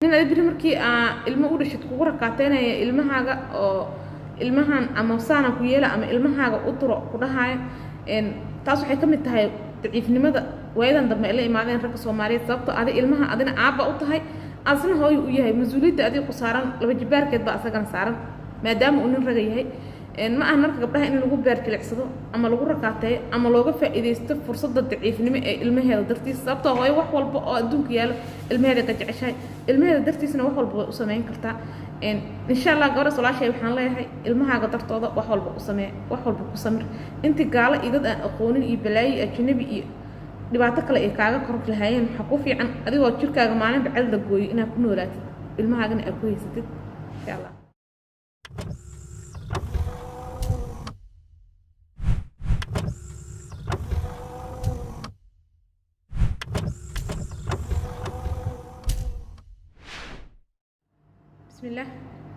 Nin adi biri markii aa ilmo u dhashid kugu rakaateynaya ilmahaaga oo ilmahan ama saana ku yeela ama ilmahaaga u duro ku dhahaayo. Taas waxay ka mid tahay daciifnimada waayadan dambe ay la imaadeen ragga Soomaaliyeed, sababtoo adi ilmaha adina aabba u tahay, asna hooyo u yahay. Mas-uuliyadda adiga ku saaran laba jibaarkeed baa asagana saaran, maadaama uu nin raga yahay. Ma aha marka gabdhaha in lagu beer jilicsado ama lagu rakaateeyo ama looga faa'iidaysto fursadda daciifnimo ee ilmaheeda dartiisa, sababtoo hooyo wax walba oo adduunka yaalo ilmaheeda ka jeceshahay, ilmaheeda dartiisna wax walba way u samayn kartaa. Insha Allah gabadhaas walaashay waxaan leeyahay, ilmahaaga dartooda wax walba u samee, wax walba ku samir. Intii gaalo iyo dad aan aqoonin iyo balaayo iyo ajnabi iyo dhibaato kale ay kaaga kor lahaayeen, waxaa ku fiican adigoo jirkaaga maalinba cad la gooyo inaad ku noolaatid, ilmahaagana aad ku haysatid, insha Allah. Bismillaah,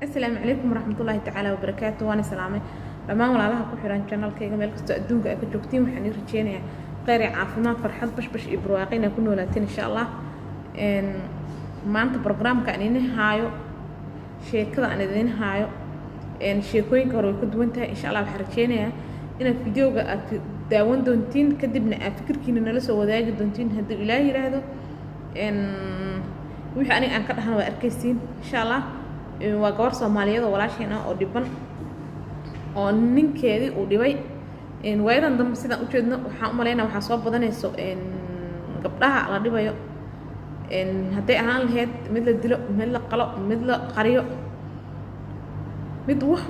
assalaamu calaykum waraxmatullaahi tacaala wabarakaatu. Waana salaamay dhammaan walaalaha ku xiran channelkayga meel kastoo adduunka ay ka joogtiin. Waxaan ii rajeynayaa kheyr iyo caafimaad, farxad, bashbash iyo barwaaqo inaad ku noolaatiin, insha Allah. Maanta programka aan idin haayo, sheekada aan idin haayo, sheekooyinka hore way ka duwan tahay, insha Allah. Waxaan rajeynayaa inaad videoga aad daawan doontiin, kadibna aad fikirkiina nala soo wadaagi doontiin hadduu Ilaah yiraahdo. Wixii aniga aan ka dhahana waa arkaysiin, insha Allah. Waa gabar Soomaaliyeed oo walaasheen ah oo dhiban oo ninkeedii uu dhibay. Waayadan dambe sidaan ujeedno waxaan u malaynaya waxaa soo badanayso gabdhaha la dhibayo, hadday ahaan lahayd mid la dilo, mid la qalo, mid la qariyo, mid wax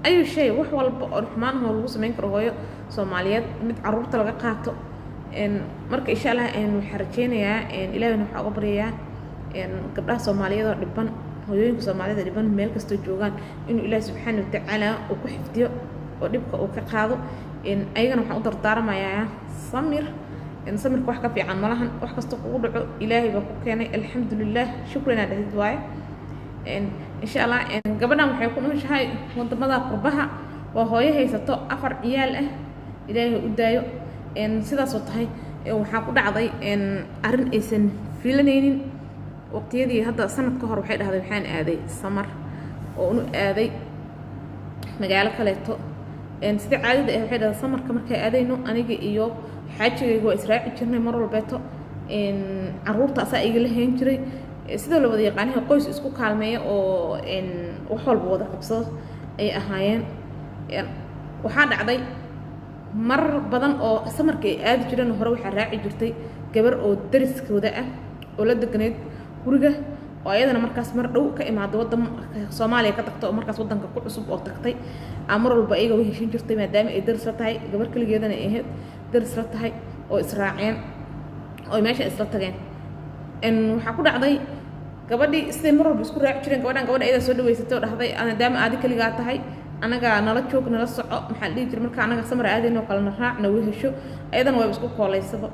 ayu shay, wax walba oo xumaan oo lagu samayn karo hooyo Soomaaliyeed, mid caruurta laga qaato. Marka insha Allah waxaan rajeynayaa, Ilaahayna waxaa uga baryayaa gabdhaha Soomaaliyeed oo dhiban, hooyooyinka Soomaalida dhiban meel kastoo joogaan, inuu Ilaahi subxaana watacaala uu ku xifdiyo oo dhibka uu ka qaado. Ayagana waxaan u dardaarmayaa samir. Samirka wax ka fiican malahan. Wax kasta kugu dhaco Ilaahay baa ku keenay, alxamdulilah, shukri inaad dhahdid waaye, insha Allah. Gabadhan waxay ku nooshahay wadamada qurbaha, waa hooyo haysato 4 ciyaal ah, Ilaahay u daayo. Sidaasoo tahay waxaa ku dhacday arrin aysan filanaynin. Waqtiyadii hadda sanad ka hor waxay dhahday waxaan aaday samar oo unu aaday magaalo kaleeto. Sida caadada ah waxay dhahday samarka markaa aadayno aniga iyo xaajigayga waa israaci jirnay mar walbeeto, caruurta asaa igala hayn jiray. Sida la wada yaqaanaha qoys isku kaalmeeya oo wax walba wada qabsado ay ahaayeen. Waxaa dhacday marar badan oo samarka ay aadi jireen hore waxaa raaci jirtay gabar oo dariskooda ah oo la deganeyd guriga, oo ayadana markaas mar dhow ka imaada waddan Soomaaliya ka tagta oo markaas waddanka ku cusub oo tagtay. Mar walba ayaga way heshin jirtay maadaama ay daris la tahay, gabar keligeedana ay ahayd, daris la tahay oo israaceen oo meesha isla tageen. Waxaa ku dhacday gabadhii siday mar walba isku raaci jireen gabadhan, gabadha ayadaa soo dhaweysatay oo dhahday maadaama aadi keligaa tahay anaga nala joog, nala soco, maxaa la dhihi jiray, marka anaga samar aadayno kalena raacna way hesho, ayadana wayba isku koolaysaba.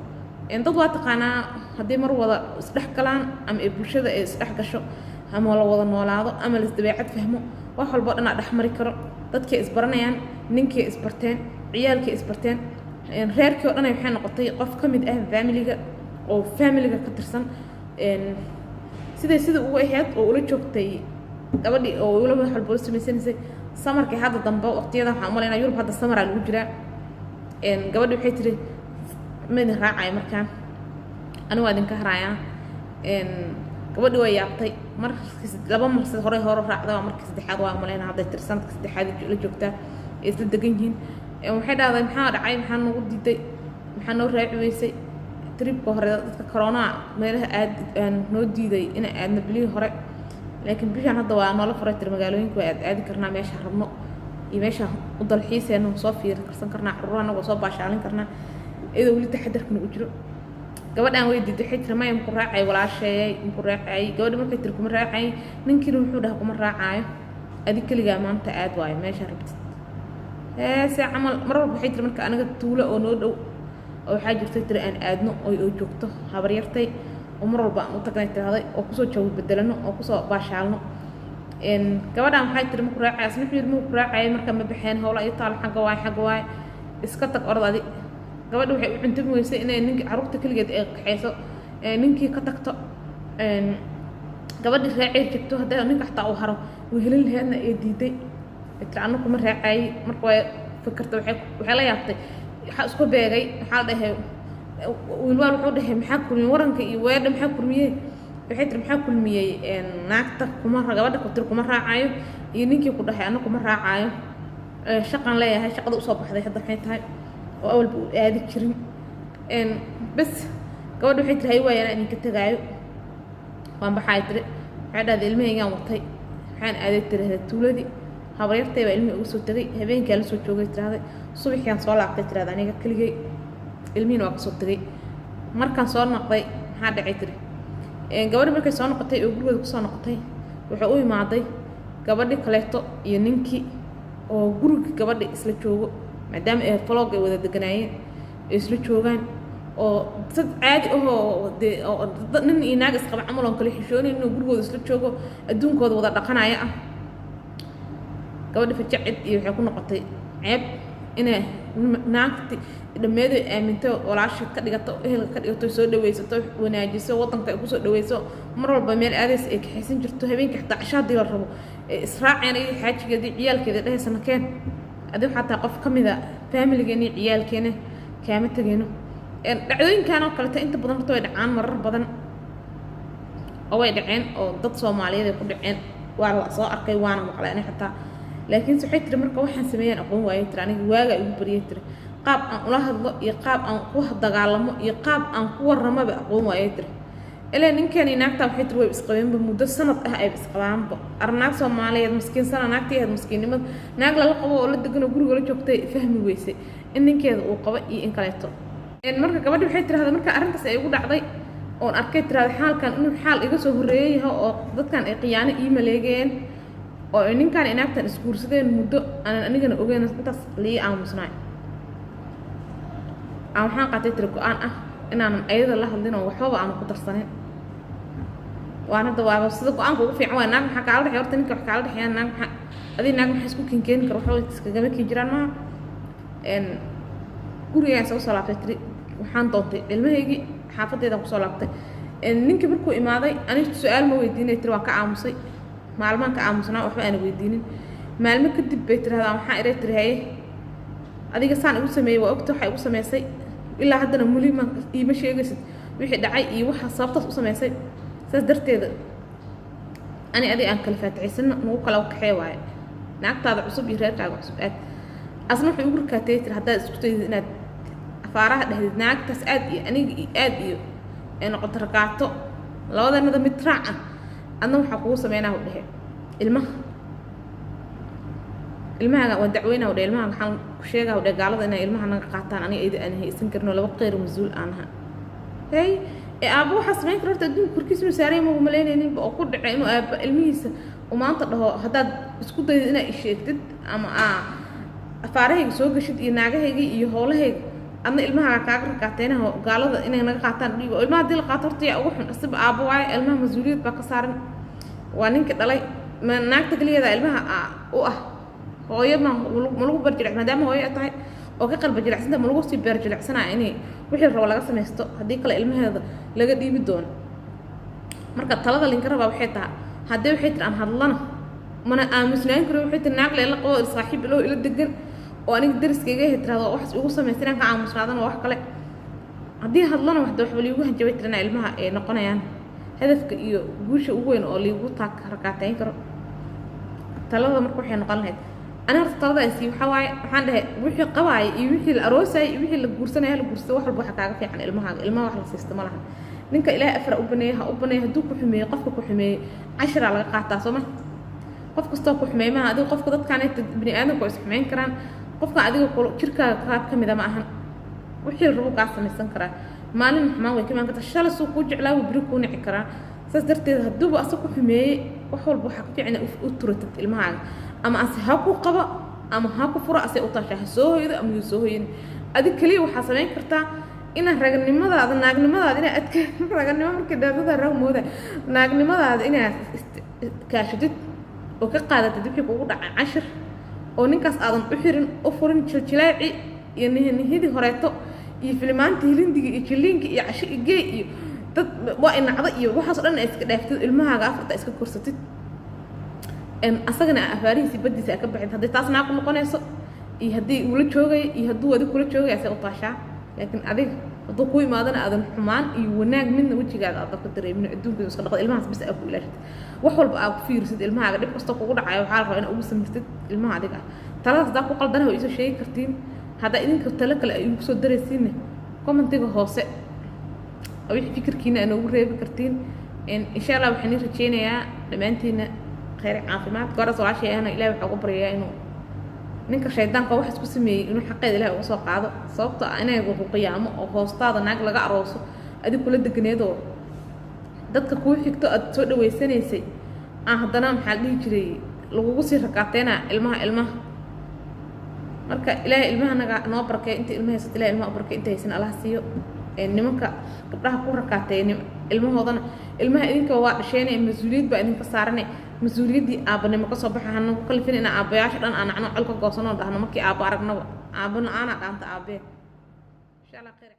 Dad waa taqaanaa haddii mar wada isdhex galaan ama ay bulshada ay isdhex gasho ama la wada noolaado ama la isdabeecad fahmo, wax walbo dhanaa dhex mari karo. Dadkay isbaranayaan, ninkay isbarteen, ciyaalkay isbarteen, reerkii oo dhan waxay noqotay qof ka mid ah familiga oo familiga ka tirsan. Siday sida ugu ahayd oo ula joogtay gabadhii oo ula wax walba ula samaysanaysay samarkii hadda dambe waqtiyada waxaan u malaynaa Yurub hadda samaraa lagu jiraa. Gabadhi waxay tiri ma idin raacayo markaan, anigu waa idinka harayaa. Gabadhi way yaabtay. Markii laba mar hore hore raacda, waa markii saddexaad waa umalaynaa hadday tiri sanadka saddexaad la joogtaa ay isla degan yihiin. Waxay dhahday maxaa dhacay, maxaa noogu diiday, maxaa noo raaci weysay tripka hore? Dadka corona meelaha aad noo diiday inaan aadno bilihii hore, laakiin bishaan hadda waa noola furay tiri, magaalooyinka waa aad aadi karnaa, meesha rabno iyo meesha u dalxiiseenno soo fiiri karsan karnaa, carruur anagoo soo baashaalin karnaa, iyadoo weli taxadarkana u jiro. Gabadhan way diiday, waxay tiri maya maku raacay walaasheeyay, maku raacay. Gabadhi markay tiri kuma raacay, ninkiina wuxuu dhahay kuma raacaayo, adig keligaa maanta aad waayo meesha rabtid heese camal. Mar walba waxay tiri marka aniga tuulo oo noo dhow oo waxaa jirtay tiri aan aadno oo joogto habaryartay oo mar walba aan u tagnay tirahday oo kusoo jawi bedelano oo kusoo baashaalno. Gabadhan waxay tiri maku raacay, asna wuxuu yidhi maku raacay, marka ma baxeen howla iyo taal, xagga waay, xagga waay, iska tag orod adi. Gabadha waxay u cuntami weysay inay ninkii carruurta keligeed ay kaxayso, ninkii ka tagto. Gabadhii raacay jirto hadday ninka xataa uu haro wehelin laheedna ee diiday, tiri anna kuma raacayay. Marka way fikirta, waxay la yaabtay waxaa isku beegay. Waxaa la dhahay wiilwaal wuxuu dhahay, maxaa kulmiyey waranka iyo weedha? Maxaa kulmiyey? Waxay tiri, maxaa kulmiyey naagta kuma gabadha ku tiri kuma raacayo iyo ninkii ku dhahay anna kuma raacayo? Shaqan leeyahay, shaqada usoo baxday hadda maxay tahay oo awalba u aadi jirin? Bas gabadha waxay tiri, hay waay, anaa idinka tegaayo, waan baxaay tiri. Waxay dhahday, ilmahaygaan watay, waxaan aaday tirahda tuuladii habaryartay baa ilmihii uga soo tegay. Habeenkaa la soo joogay tirahday, subaxiaan soo laabtay tirahda aniga keligay, ilmihiina waa kasoo tegay. Markaan soo noqday maxaa dhacay tiri? Gabadhi markay soo noqotay oo gurigooda kusoo noqotay, wuxuu u imaaday gabadhi kaleeto iyo ninkii oo guriga gabadhi isla joogo, maadaama ay vlog ay wada deganaayeen, ay isla joogaan oo dad caadi ahoo dee nin iyo naag isqaba camal oon kala xishoonayn inuu gurigooda isla joogo, adduunkooda wada dhaqanaya ah. Gabadhi fajacid iyo waxay ku noqotay ceeb inay naagti dhammeedo aaminto, walaasha ka dhigato, ehelka ka dhigato, soo dhaweysato, wanaajiso, waddanka ay kusoo dhaweyso, mar walba meel aadaysa ay kaxaysan jirto, habeenkii xataa casho haddii la rabo ee israaceen iyo xaajigeeda iyo ciyaalkeeda dhehaysa, nakeen adi waxaa tahay qof ka mida faamiligeena iyo ciyaalkeena, kaama tegeyno. Dhacdooyinkan oo kaleta inta badan horta way dhacaan, marar badan oo way dhaceen oo dad Soomaaliyeed ay ku dhaceen, waa la soo arkay, waana maqlay ani xataa. Laakiinse waxay tiri, marka waxaan sameeyaan aqoon waayay tiri, aniga waagaa igu baryay tiri, qaab aan ula hadlo iyo qaab aan ku dagaalamo iyo qaab aan ku warramaba aqoon waayay tiri. Ilaa ninkan iyo naagtaa waxay tiri way isqabeenba muddo sanad ah ayba isqabaanba. Ar naag Soomaaliyeed maskiinsana, naagtii ahayd maskiinnimada, naag lala qabo oo la degan oo guriga la joogtay fahmi weysay in ninkeeda uu qabo iyo in kaleeto. Marka gabadhi waxay tirahdaa, marka arrintaas ay igu dhacday oon arkay tirahda xaalkan inuu xaal iga soo horreeyay yahay oo dadkan ay khiyaano ii maleegeen oo ay ninkan iyo naagtan isguursadeen muddo aanan anigana ogeyn, intaas lii aamusnaay, aan waxaan qaatay tiri go-aan ah inaanan ayada la hadlin oo waxbaba aanu ku darsanin. Waan hadda waaba sida go-aanka ugu fiican waay. Naag maxaa kaala dhexey horta? Ninka wax kaala dhexeeyaan, naag maxaa adiga, naag maxaa isku kenkeeni kara? Waxba iskagama keen jiraan maaha. Gurigaan isaga soo laabtay tiri, waxaan doontay ilmahaygii, xaafadeedaan kusoo laabtay. Ninkii markuu imaaday aniga su-aal ma weydiinay tiri, waan ka aamusay, maalmaan ka aamusnaa, waxba aana weydiinin. Maalmo kadib bay tirahdaan, waxaan iray tiri, haye adiga saan igu sameeyey, waa ogta waxaa igu sameysay, ilaa haddana muli ma iima sheegaysid wixii dhacay iyo waxa sababtaas u sameysay. Saas darteeda ani adiga aan kala faatixaysano, nagu kala kaxee waaye, naagtaada cusub iyo reerkaaga cusub aad. Asna wuxuu igu rakaatay tiri, haddaad isku daydid inaad afaaraha dhehdeed naagtaas aad iyo aniga iyo aad iyo ay noqoto rakaato labadanada mid raac ah, adna waxaa kugu sameynaa u dhehe ilmaha, ilmahaaga waan dacweynaa u dhehe, ilmaha waxaan ku sheegaa u dhehe gaalada inay ilmaha naga qaataan, aniga iyada aan haysan karin oo laba qeyr mas-uul aan ahaa. Hey, ee aabbo waxaa samayn kara horta adduunka korkiisa inuu saaray magu malaynayninba oo ku dhacay inuu aabba ilmihiisa uu maanta dhaho, haddaad isku daydid inaad isheegtid ama aa afaarahayga soo gashid iyo naagahayga iyo howlahayga, adna ilmahaaga kaaga rakaateynaha gaalada inay naga qaataan dhiiba. Oo ilmaha haddii la qaato horta yaa ugu xun? Asiba aabbo waaye, ilmaha mas-uuliyad baa ka saaran, waa ninka dhalay. Ma naagta keligeeda ilmaha u ah hooyo? Ma lagu barjilic maadaama hooyo ay tahay oo ka qalba jilicsanta, ma lagu sii beer jilicsanaya inay wixii rabo laga samaysto, haddii kale ilmaheeda laga dhiibi doono. Marka talada linka rabaa waxay tahay, haddii waxay tiri aan hadlana mana aamusnaan karo, waxay tiri naag leela qabo, saaxiib iloo ila degan oo aniga dariskayga ahay tirahdo waxaas igu samaysan, inaan ka aamusnaadana waa wax kale. Haddii hadlana waxda waxba liigu hanjabay tirana, ilmaha ay noqonayaan hadafka iyo guusha ugu weyn oo liigu taag rakaateyn karo. Talada marka waxay noqon lahayd, ani horta talada ay sii waxaa waaye, waxaan dhahay wixii qabaaya iyo wixii la aroosaya iyo wixii la guursanaya la guursado, wax walba waxa kaaga fiican ilmahaaga. Ilmaha wax la siisto ma laha. Ninka Ilaahay afar u baneeyey ha u baneeyo. Hadduu ku xumeeyo, qofka ku xumeeyey cashiraa laga qaataa, soo ma? Qof kastoo ku xumeey maaha adiga qofka dadkaan bini aadamka waa is xumeyn karaan. Qofka adiga jirkaaga qaab ka mida ma ahan, wixii rabo kaa samaysan karaa. Maalin xumaan way ka imaan kartaa, shalay suu kuu jeclaa wuu beri kuu nici karaa. Saas darteed hadduuba asag ku xumeeyey, wax walba waxaa ka fiican inaad u turatid ilmahaaga, ama ase ha ku qabo ama ha ku furo, ase u taashaa, ha soo hoydo ama yuu soo hoyin. Adig keliya waxaa samayn kartaa inaad raganimadaada, naagnimadaada inaad adka raganimo markii daadada rag mooda, naagnimadaada inaad kaashatid oo ka qaadatid wixii kugu dhacay cashir, oo ninkaas aadan u xirin u furin jiljileeci iyo nihinihidii horeeto iyo filimaantii hilindiga iyo jilliinka iyo casho igey iyo Dad waa inacdo iyo waxaas o dhan iska dhaaftid, ilmahaaga afarta iska korsatid, asagana afaarihiisi badiisa aa ka baxid. Haddii taas naa ku noqonayso iyo haddii uula joogay iyo hadduu adig kula joogay, asay u taashaa. Laakiin adiga hadduu ku imaadana, aadan xumaan iyo wanaag midna wejigaada aadan ka dareemin, adduunka iska dhaqdo, ilmahaas bis aa ku ilaashatid, wax walba aa ku fiirisid ilmahaaga. Dhib kastoo kugu dhacayo, waxaa la rabaa inaa ugu samirtid ilmaha adiga ah. Taladaas haddaa ku qaldanaha, waa iisoo sheegi kartiin. Haddaa idinka talo kale ay igu soo daraysiinne, commentiga hoose wixii fikirkiina aa noogu reebi kartiin. Insha Allah waxaan ii rajeynayaa dhammaantiina kheyr, caafimaad. Gabadhaas walaashay ahna Ilahi waxaa uga baryayaa inuu ninka shaydaanka wax isku sameeyey inuu xaqeeda Ilahi uga soo qaado, sababto ah inay ku qiyaamo oo hoostaada naag laga arooso, adig kula deganeedoo dadka kuu xigto aad soo dhaweysanaysay, aan haddana maxaa la dhihi jiray lagugu sii rakaateynaa ilmaha ilmaha. Marka Ilaahay ilmaha naga noo barkay. Inta ilma haysato Ilahay ilmaha u barkay, inta haysan Allah siiyo. Nimanka gabdhaha ku rakaateey ilmahoodana, ilmaha idinka waa dhasheenay, mas-uuliyad baa idinka saaranay. Mas-uuliyaddii aabbanimo ka soo baxa. Hana ku kalifin inaa aabbayaasha dhan aan nacno, col ka goosanoo dhahno markii aabba aragnaba aabba la-aanaa dhaanta aabbee. Insha Allah khayr.